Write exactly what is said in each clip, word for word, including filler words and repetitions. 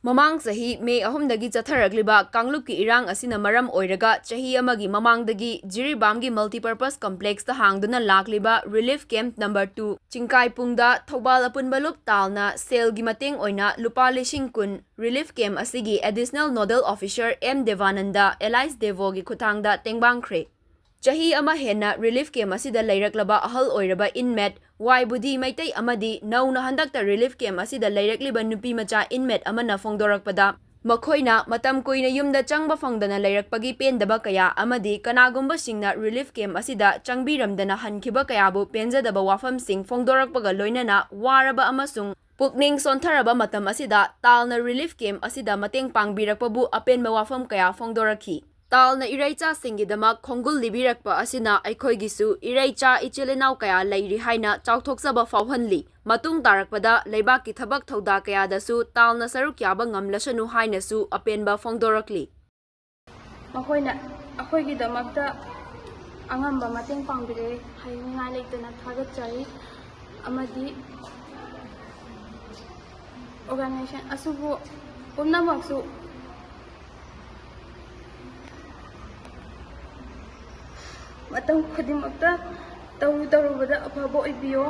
ꯃꯃꯥꯡ ꯆꯍꯤ ꯃꯦ ꯑꯍꯨꯝꯗꯒꯤ ꯆꯠꯊꯔꯛꯂꯤꯕ ꯀꯥꯡꯂꯨꯞꯀꯤ ꯏꯔꯥꯡ ꯑꯁꯤꯅ ꯃꯔꯝ ꯑꯣꯏꯔꯒ ꯆꯍꯤ ꯑꯃꯒꯤ ꯃꯃꯥꯡꯗꯒꯤ ꯖꯤꯔꯤꯕꯥꯝꯒꯤ multipurpose complexꯇ ꯍꯥꯡꯗꯨꯅ ꯂꯥꯛꯂꯤꯕ relief camp number two ꯆꯤꯡꯀꯥꯏꯄꯨꯡꯗ Thoubal ꯑꯄꯨꯟꯕ ꯂꯨꯞ ꯇꯥꯜꯅ ꯁꯦꯜꯒꯤ ꯃꯇꯦꯡ ꯑꯣꯏꯅ ꯂꯨꯄꯥ ꯂꯤꯁꯤꯡ ꯀꯨꯟ relief camp ꯑꯁꯤꯒꯤ additional nodal officer M Debananda alias ꯗꯦꯕꯣꯒꯤ ꯈꯨꯠꯊꯥꯡꯗ ꯇꯦꯡꯕꯥꯡꯈ꯭ꯔꯦ꯫ ꯆꯍꯤ ꯑꯃ ꯍꯦꯟꯅ relief camp ꯑꯁꯤꯗ ꯂꯩꯔꯛꯂꯕ ꯑꯍꯜ ꯑꯣꯏꯔꯕ inmate ꯋꯥꯏ ꯕꯨꯙꯤ ꯃꯩꯇꯩ ꯑꯃꯗꯤ ꯅꯧꯅ ꯍꯟꯗꯛꯇ relief camp ꯑꯁꯤꯗ ꯂꯩꯔꯛꯂꯤꯕ ꯅꯨꯄꯤ ꯃꯆꯥ inmate ꯑꯃꯅ ꯐꯣꯡꯗꯣꯔꯛꯄꯗ, ꯃꯈꯣꯏꯅ ꯃꯇꯝ ꯀꯨꯏꯅ ꯌꯨꯝꯗ ꯆꯪꯕ ꯐꯪꯗꯅ ꯂꯩꯔꯛꯄꯒꯤ ꯄꯦꯟꯗꯕ ꯀꯌꯥ ꯑꯃꯗꯤ ꯀꯅꯥꯒꯨꯝꯕꯁꯤꯡꯅ relief camp ꯑꯁꯤꯗ ꯆꯪꯕꯤꯔꯝꯗꯅ ꯍꯟꯈꯤꯕ ꯀꯌꯥꯕꯨ ꯄꯦꯟꯖꯗꯕ ꯋꯥꯐꯝꯁꯤꯡ ꯐꯣꯡꯗꯣꯔꯛꯄꯒ ꯂꯣꯏꯅꯅ ꯋꯥꯔꯕ ꯑꯃꯁꯨꯡ ꯄꯨꯛꯅꯤꯡ ꯁꯣꯟꯊꯔꯕ ꯃꯇꯝ ꯑꯁꯤꯗ ꯇꯥꯜꯅ relief camp ꯑꯁꯤꯗ ꯃꯇꯦꯡ ꯄꯥꯡꯕꯤꯔꯛꯄꯕꯨ ꯑꯄꯦꯟꯕ ꯋꯥꯐꯝ ꯀꯌꯥ ꯐꯣꯡꯗꯣꯔꯛꯈꯤ꯫ ꯇꯥꯜꯅ ꯏꯔꯩꯆꯥꯁꯤꯡꯒꯤꯗꯃꯛ ꯈꯣꯡꯒꯨꯜ ꯂꯤꯕꯤꯔꯛꯄ ꯑꯁꯤꯅ ꯑꯩꯈꯣꯏꯒꯤꯁꯨ ꯏꯔꯩꯆꯥ ꯏꯆꯤꯜ ꯏꯅꯥꯎ ꯀꯌꯥ ꯂꯩꯔꯤ ꯍꯥꯏꯅ ꯆꯥꯎꯊꯣꯛꯆꯕ ꯐꯥꯎꯍꯜꯂꯤ꯫ ꯃꯇꯨꯡ ꯇꯥꯔꯛꯄꯗ ꯂꯩꯕꯥꯛꯀꯤ ꯊꯕꯛ ꯊꯧꯗꯥ ꯀꯌꯥꯗꯁꯨ ꯇꯥꯜꯅ ꯁꯔꯨꯛ ꯌꯥꯕ ꯉꯝꯂꯁꯅꯨ ꯍꯥꯏꯅꯁꯨ ꯑꯄꯦꯟꯕ ꯐꯣꯡꯗꯣꯔꯛꯂꯤ꯫ ꯃꯈꯣꯏꯅ ꯑꯩꯈꯣꯏꯒꯤꯗꯃꯛꯇ ꯑꯉꯝꯕ ꯃꯇꯦꯡ ꯄꯥꯡꯕꯤꯔꯛꯑꯦ, ꯍꯥꯏꯅꯤꯡꯉꯥꯏ ꯂꯩꯇꯅ ꯊꯥꯒꯠꯆꯔꯤ꯫ ꯑꯃꯗꯤ organization ꯑꯁꯤꯕꯨ ꯄꯨꯝꯅꯃꯛꯁꯨ ꯃꯇꯝ ꯈꯨꯗꯤꯡꯃꯛꯇ ꯇꯧꯔꯨ ꯇꯧꯔꯨꯕꯗ ꯑꯐꯕ ꯑꯣꯏꯕꯤꯌꯣ,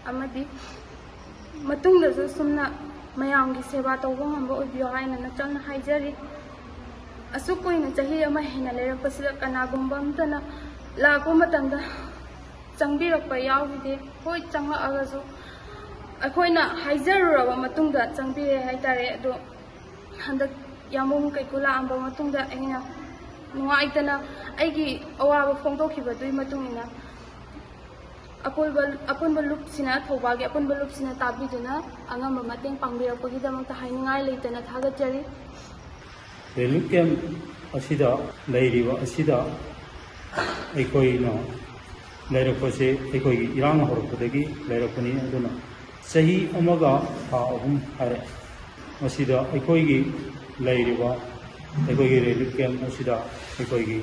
ꯑꯃꯗꯤ ꯃꯇꯨꯡꯗꯁꯨ ꯁꯨꯝꯅ ꯃꯌꯥꯝꯒꯤ ꯁꯦꯕꯥ ꯇꯧꯕ ꯉꯝꯕ ꯑꯣꯏꯕꯤꯌꯣ ꯍꯥꯏꯅ ꯅꯆꯝꯅ ꯍꯥꯏꯖꯔꯤ꯫ ꯑꯁꯨꯛ ꯀꯨꯏꯅ ꯆꯍꯤ ꯑꯃ ꯍꯦꯟꯅ ꯂꯩꯔꯛꯄꯁꯤꯗ ꯀꯅꯥꯒꯨꯝꯕ ꯑꯃꯠꯇꯅ ꯂꯥꯛꯄ ꯃꯇꯝꯗ ꯆꯪꯕꯤꯔꯛꯄ ꯌꯥꯎꯈꯤꯗꯦ꯫ ꯍꯣꯏ, ꯆꯪꯂꯛꯑꯒꯁꯨ ꯑꯩꯈꯣꯏꯅ ꯍꯥꯏꯖꯔꯨꯔꯕ ꯃꯇꯨꯡꯗ ꯆꯪꯕꯤꯔꯦ ꯍꯥꯏꯇꯥꯔꯦ꯫ ꯑꯗꯣ ꯍꯟꯗꯛ ꯌꯥꯝꯕꯨꯡ ꯀꯩꯀꯨ ꯂꯥꯛꯑꯝꯕ ꯃꯇꯨꯡꯗ ꯑꯩꯅ ꯅꯨꯡꯉꯥꯏꯇꯅ ꯑꯩꯒꯤ ꯑꯋꯥꯕ ꯐꯣꯡꯗꯣꯛꯈꯤꯕꯗꯨꯒꯤ ꯃꯇꯨꯡ ꯏꯟꯅ ꯑꯄꯨꯟꯕ, ꯑꯄꯨꯟꯕ ꯂꯨꯞꯁꯤꯅ, ꯊꯧꯕꯥꯜꯒꯤ ꯑꯄꯨꯟꯕ ꯂꯨꯞꯁꯤꯅ ꯇꯥꯕꯤꯗꯨꯅ ꯑꯉꯝꯕ ꯃꯇꯦꯡ ꯄꯥꯡꯕꯤꯔꯛꯄꯒꯤꯗꯃꯛꯇ ꯍꯥꯏꯅꯤꯡꯉꯥꯏ ꯂꯩꯇꯅ ꯊꯥꯒꯠꯆꯔꯤ꯫ Relief camp ꯑꯁꯤꯗ ꯂꯩꯔꯤꯕ ꯑꯁꯤꯗ ꯑꯩꯈꯣꯏꯅ ꯂꯩꯔꯛꯄꯁꯦ ꯑꯩꯈꯣꯏꯒꯤ ꯏꯔꯥꯡ ꯍꯧꯔꯛꯄꯗꯒꯤ ꯂꯩꯔꯛꯄꯅꯤ꯫ ꯑꯗꯨꯅ ꯆꯍꯤ ꯑꯃꯒ ꯊꯥ ꯑꯍꯨꯝ ꯍꯥꯏꯔꯦ꯫ ꯃꯁꯤꯗ ꯑꯩꯈꯣꯏꯒꯤ ꯂꯩꯔꯤꯕ ꯑꯩꯈꯣꯏꯒꯤ relief camp ꯑꯁꯤꯗ ꯑꯩꯈꯣꯏꯒꯤ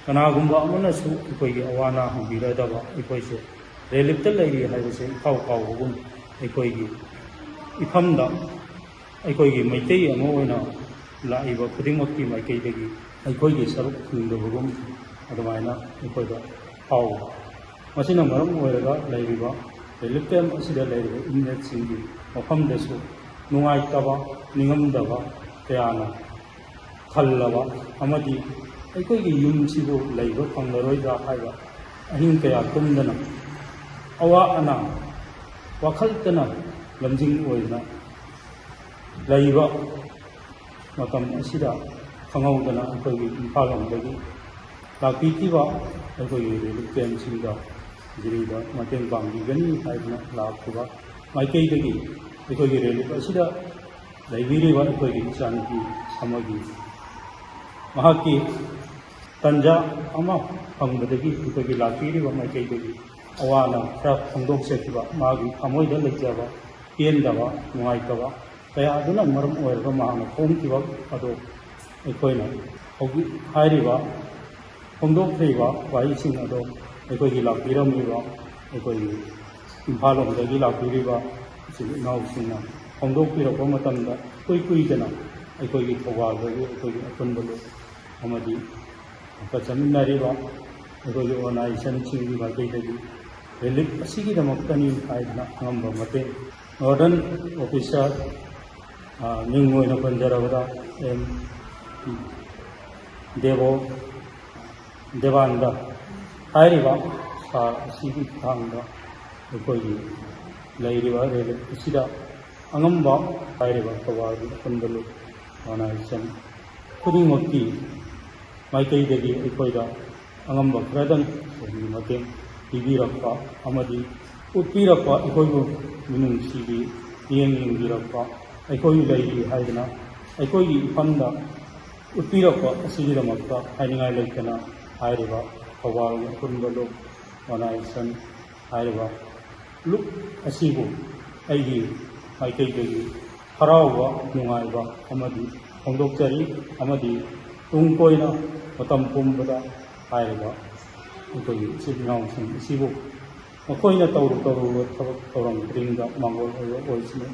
ꯀꯅꯥꯒꯨꯝꯕ ꯑꯃꯅꯁꯨ ꯑꯩꯈꯣꯏꯒꯤ ꯑꯋꯥ ꯑꯅꯥ ꯍꯪꯕꯤꯔꯗꯕ, ꯑꯩꯈꯣꯏꯁꯦ reliefꯇ ꯂꯩꯔꯤ ꯍꯥꯏꯕꯁꯦ ꯏꯀꯥꯎ ꯀꯥꯎꯕꯒꯨꯝ ꯑꯩꯈꯣꯏꯒꯤ ꯏꯐꯝꯗ ꯑꯩꯈꯣꯏꯒꯤ ꯃꯩꯇꯩ ꯑꯃ ꯑꯣꯏꯅ ꯂꯥꯛꯏꯕ ꯈꯨꯗꯤꯡꯃꯛꯀꯤ ꯃꯥꯏꯀꯩꯗꯒꯤ ꯑꯩꯈꯣꯏꯒꯤ ꯁꯔꯨꯛ ꯐꯪꯗꯕꯒꯨꯝ ꯑꯗꯨꯃꯥꯏꯅ ꯑꯩꯈꯣꯏꯗ ꯐꯥꯎꯏ꯫ ꯃꯁꯤꯅ ꯃꯔꯝ ꯑꯣꯏꯔꯒ ꯂꯩꯔꯤꯕ ꯔꯤꯂꯤꯐ ꯀꯦꯝꯞ ꯑꯁꯤꯗ ꯂꯩꯔꯤꯕ ꯏꯟꯃꯦꯠꯁꯤꯡꯒꯤ ꯃꯐꯝꯗꯁꯨ ꯅꯨꯡꯉꯥꯏꯇꯕ, ꯅꯤꯡꯉꯝꯗꯕ ꯀꯌꯥꯅ ꯊꯜꯂꯕ ꯑꯃꯗꯤ ꯑꯩꯈꯣꯏꯒꯤ ꯌꯨꯝꯁꯤꯕꯨ ꯂꯩꯕ ꯐꯪꯂꯔꯣꯏꯗ꯭ꯔꯥ ꯍꯥꯏꯕ ꯑꯍꯤꯡ ꯀꯌꯥ ꯇꯨꯝꯗꯅ ꯑꯋꯥ ꯑꯅꯥ ꯋꯥꯈꯜꯇꯅ ꯂꯝꯖꯤꯡ ꯑꯣꯏꯗꯨꯅ ꯂꯩꯕ ꯃꯇꯝ ꯑꯁꯤꯗ ꯈꯪꯍꯧꯗꯅ ꯑꯩꯈꯣꯏꯒꯤ ꯏꯝꯐꯥꯜ ꯂꯣꯝꯗꯒꯤ ꯂꯥꯛꯄꯤꯈꯤꯕ ꯑꯩꯈꯣꯏꯒꯤ ꯔꯤꯂꯤꯐ ꯀꯦꯝꯞꯁꯤꯡꯗ ꯖꯤꯔꯤꯗ ꯃꯇꯦꯡ ꯄꯥꯡꯕꯤꯒꯅꯤ ꯍꯥꯏꯗꯨꯅ ꯂꯥꯛꯈꯤꯕ ꯃꯥꯏꯀꯩꯗꯒꯤ ꯑꯩꯈꯣꯏꯒꯤ ꯔꯤꯂꯤꯐ ꯑꯁꯤꯗ ꯂꯩꯕꯤꯔꯤꯕ ꯑꯩꯈꯣꯏꯒꯤ ꯏꯆꯥꯅꯨꯄꯤ ꯑꯃꯒꯤ ꯃꯍꯥꯛꯀꯤ ꯇꯟꯖꯥ ꯑꯃ ꯐꯪꯕꯗꯒꯤ ꯑꯩꯈꯣꯏꯒꯤ ꯂꯥꯛꯄꯤꯔꯤꯕ ꯃꯥꯏꯀꯩꯗꯒꯤ ꯑꯋꯥ ꯑꯅꯥ ꯈꯔ ꯐꯣꯡꯗꯣꯛꯆꯈꯤꯕ ꯃꯥꯒꯤ ꯊꯃꯣꯏꯗ ꯂꯩꯖꯕ ꯄꯦꯟꯗꯕ, ꯅꯨꯡꯉꯥꯏꯇꯕ ꯀꯌꯥ ꯑꯗꯨꯅ ꯃꯔꯝ ꯑꯣꯏꯔꯒ ꯃꯍꯥꯛꯅ ꯐꯣꯡꯈꯤꯕ ꯑꯗꯨ ꯑꯩꯈꯣꯏꯅ ꯍꯧꯖꯤꯛ ꯍꯥꯏꯔꯤꯕ ꯐꯣꯡꯗꯣꯛꯈ꯭ꯔꯤꯕ ꯋꯥꯍꯩꯁꯤꯡ ꯑꯗꯨ ꯑꯩꯈꯣꯏꯒꯤ ꯂꯥꯛꯄꯤꯔꯝꯂꯤꯕ ꯑꯩꯈꯣꯏꯒꯤ ꯏꯝꯐꯥꯜ ꯂꯣꯝꯗꯒꯤ ꯂꯥꯛꯄꯤꯔꯤꯕ ꯏꯆꯤꯜ ꯏꯅꯥꯎꯁꯤꯡꯅ ꯐꯣꯡꯗꯣꯛꯄꯤꯔꯛꯄ ꯃꯇꯝꯗ ꯏꯀꯨꯏ ꯀꯨꯏꯗꯅ ꯑꯩꯈꯣꯏꯒꯤ ꯊꯧꯕꯥꯜꯗꯒꯤ ꯑꯩꯈꯣꯏꯒꯤ ꯑꯄꯨꯟꯕ ꯂꯨꯞ ꯑꯃꯗꯤ ꯆꯠꯃꯤꯟꯅꯔꯤꯕ ꯑꯩꯈꯣꯏꯒꯤ ꯑꯣꯔꯒꯅꯥꯏꯖꯦꯁꯟꯁꯤꯡꯒꯤ ꯃꯥꯏꯀꯩꯗꯒꯤ ꯔꯤꯂꯤꯐ ꯑꯁꯤꯒꯤꯗꯃꯛꯇꯅꯤ ꯍꯥꯏꯗꯨꯅ ꯑꯉꯝꯕ ꯃꯇꯦꯡ ꯅꯣꯔꯗꯔꯟ ꯑꯣꯐꯤꯁꯥꯔ, ꯑ, ꯃꯤꯡ ꯑꯣꯏꯅ ꯄꯟꯖꯔꯕꯗ ꯑꯦꯝ ꯗꯦꯕꯣ ꯗꯦꯕꯥꯟꯗ ꯍꯥꯏꯔꯤꯕ ꯁꯥꯔ ꯑꯁꯤꯒꯤ ꯈꯨꯠꯊꯥꯡꯗ ꯑꯩꯈꯣꯏꯒꯤ ꯂꯩꯔꯤꯕ ꯔꯤꯂꯤꯐ ꯑꯁꯤꯗ ꯑꯉꯝꯕ ꯍꯥꯏꯔꯤꯕ ꯊꯧꯕꯥꯜꯒꯤ ꯑꯄꯨꯟꯕ ꯂꯨꯞ ꯑꯣꯔꯒꯅꯥꯏꯖꯦꯁꯟ ꯈꯨꯗꯤꯡꯃꯛꯀꯤ ꯃꯥꯏꯀꯩꯗꯒꯤ ꯑꯩꯈꯣꯏꯗ ꯑꯉꯝꯕ ꯈꯔꯗꯪ ꯑꯩꯈꯣꯏꯒꯤ ꯃꯇꯦꯡ ꯄꯤꯕꯤꯔꯛꯄ ꯑꯃꯗꯤ ꯎꯠꯄꯤꯔꯛꯄ, ꯑꯩꯈꯣꯏꯕꯨ ꯃꯤꯅꯨꯡꯁꯤꯒꯤ ꯃꯤꯠꯌꯦꯡ ꯌꯦꯡꯕꯤꯔꯛꯄ, ꯑꯩꯈꯣꯏ ꯂꯩꯔꯤ ꯍꯥꯏꯗꯅ ꯑꯩꯈꯣꯏꯒꯤ ꯏꯐꯝꯗ ꯎꯠꯄꯤꯔꯛꯄ ꯑꯁꯤꯒꯤꯗꯃꯛꯇ ꯍꯥꯏꯅꯤꯡꯉꯥꯏ ꯂꯩꯇꯅ ꯍꯥꯏꯔꯤꯕ ꯊꯧꯕꯥꯜꯒꯤ ꯑꯄꯨꯟꯕ ꯂꯨꯞ ꯑꯣꯔꯒꯅꯥꯏꯖꯦꯁꯟ ꯍꯥꯏꯔꯤꯕ ꯂꯨꯞ ꯑꯁꯤꯕꯨ ꯑꯩꯒꯤ ꯃꯥꯏꯀꯩꯗꯒꯤ ꯍꯔꯥꯎꯕ, ꯅꯨꯡꯉꯥꯏꯕ ꯑꯃꯗꯤ ꯐꯣꯡꯗꯣꯛꯆꯔꯤ꯫ ꯑꯃꯗꯤ ꯇꯨꯡ ꯀꯣꯏꯅ ꯃꯇꯝ ꯄꯨꯝꯕꯗ ꯍꯥꯏꯔꯤꯕ ꯑꯩꯈꯣꯏꯒꯤ ꯏꯆꯤꯜ ꯏꯅꯥꯎꯁꯤꯡ ꯑꯁꯤꯕꯨ ꯃꯈꯣꯏꯅ ꯇꯧꯔꯨ ꯇꯧꯔꯨꯕ ꯊꯕꯛ ꯊꯧꯔꯝ ꯈꯨꯗꯤꯡꯗ ꯃꯥꯡꯒꯣꯜ ꯑꯣꯏꯕ ꯑꯣꯏꯁꯅꯨ꯫